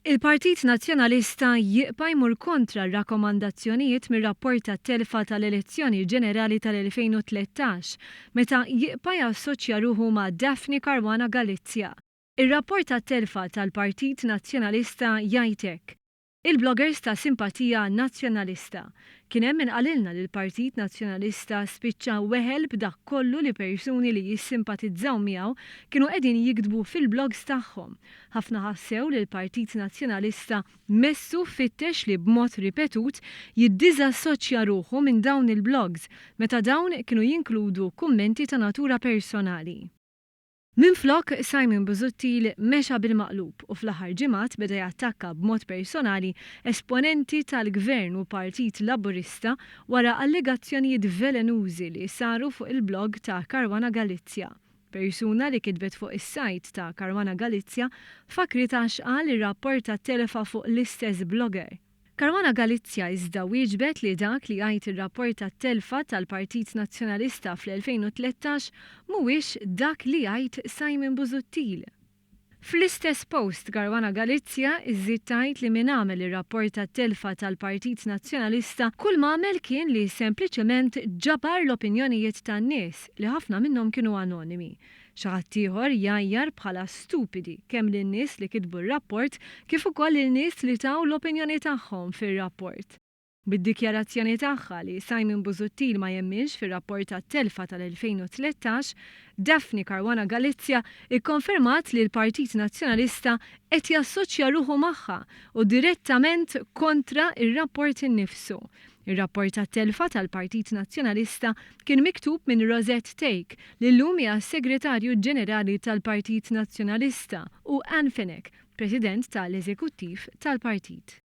Il-Partit Nazzjonalista jibqa' jmur kontra r-rakkomandazzjonijiet mir-rapport tat-telfa tal-elezzjoni ġenerali tal-2013 meta jibqa' jassoċja ruħu ma' Daphne Caruana Galizia. Ir-rapport tat-telfa tal-Partit Nazzjonalista jgħid hekk, Il-bloggers ta' simpatija Nazzjonalista. Kien hemm min qalilna li l-Partit Nazzjonalista spiċċa weħel b'dak kollu li persuni li jissimpatizzaw miegħu kienu qegħdin jiktbu fil-blogs tagħhom. Ħafna ħassew li l-Partit Nazzjonalista messu fittex li b'mod ripetut jiddiżassoċja ruħu minn dawn il-blogs meta dawn kienu jinkludu kummenti ta' natura personali. Minflok, Simon Busuttil mexa bil-maqlub u fl-aħħar ġimgħat beda jattakka b'mod personali esponenti tal-Gvern u Partit Laburista wara allegazzjonijiet velenużi li saru fuq il-blog ta' Caruana Galizia. Persuna li kitbet fuq is-sajt ta' Caruana Galizia fakkritha x'qal ir-rapport tat-telfa fuq l-istess blogger. Caruana Galizia iżda wieġbet li dak li jgħid ir-rapport tat-telfa tal-Partit Nazzjonalista fl-2013 mhuwiex dak li jgħid Simon Busuttil. Fl-istess post Caruana Galizia iżżid tgħid li min għamel ir-rapport tat-telfa tal-Partit Nazzjonalista kull m'għamel kien li sempliċement ġabar l-opinjonijiet tan-nies li ħafna minnhom kienu anonimi. Xi ħadd ieħor jgħajjar bħala stupidi kemm lin-nies li kitbu r-rapport kif ukoll lil nies li taw l-opinjoni tagħhom fir-rapport. Bid-dikjarazzjoni tagħha li Simon Busuttil ma jemminx fir-rapport tat-telfa tal-2013, Daphne Caruana Galizia ikkonfermat li l-Partit Nazzjonalista qed jassoċja ruħu magħha u direttament kontra r-rapport innifsu. Ir-rapport tat-telfa tal-Partit Nazzjonalista kien miktub minn Rosette Thake, li llum hija s-Segretarju Ġenerali tal-Partit Nazzjonalista, u Ann Fenech, President ta' l-Eżekuttiv tal-Partit.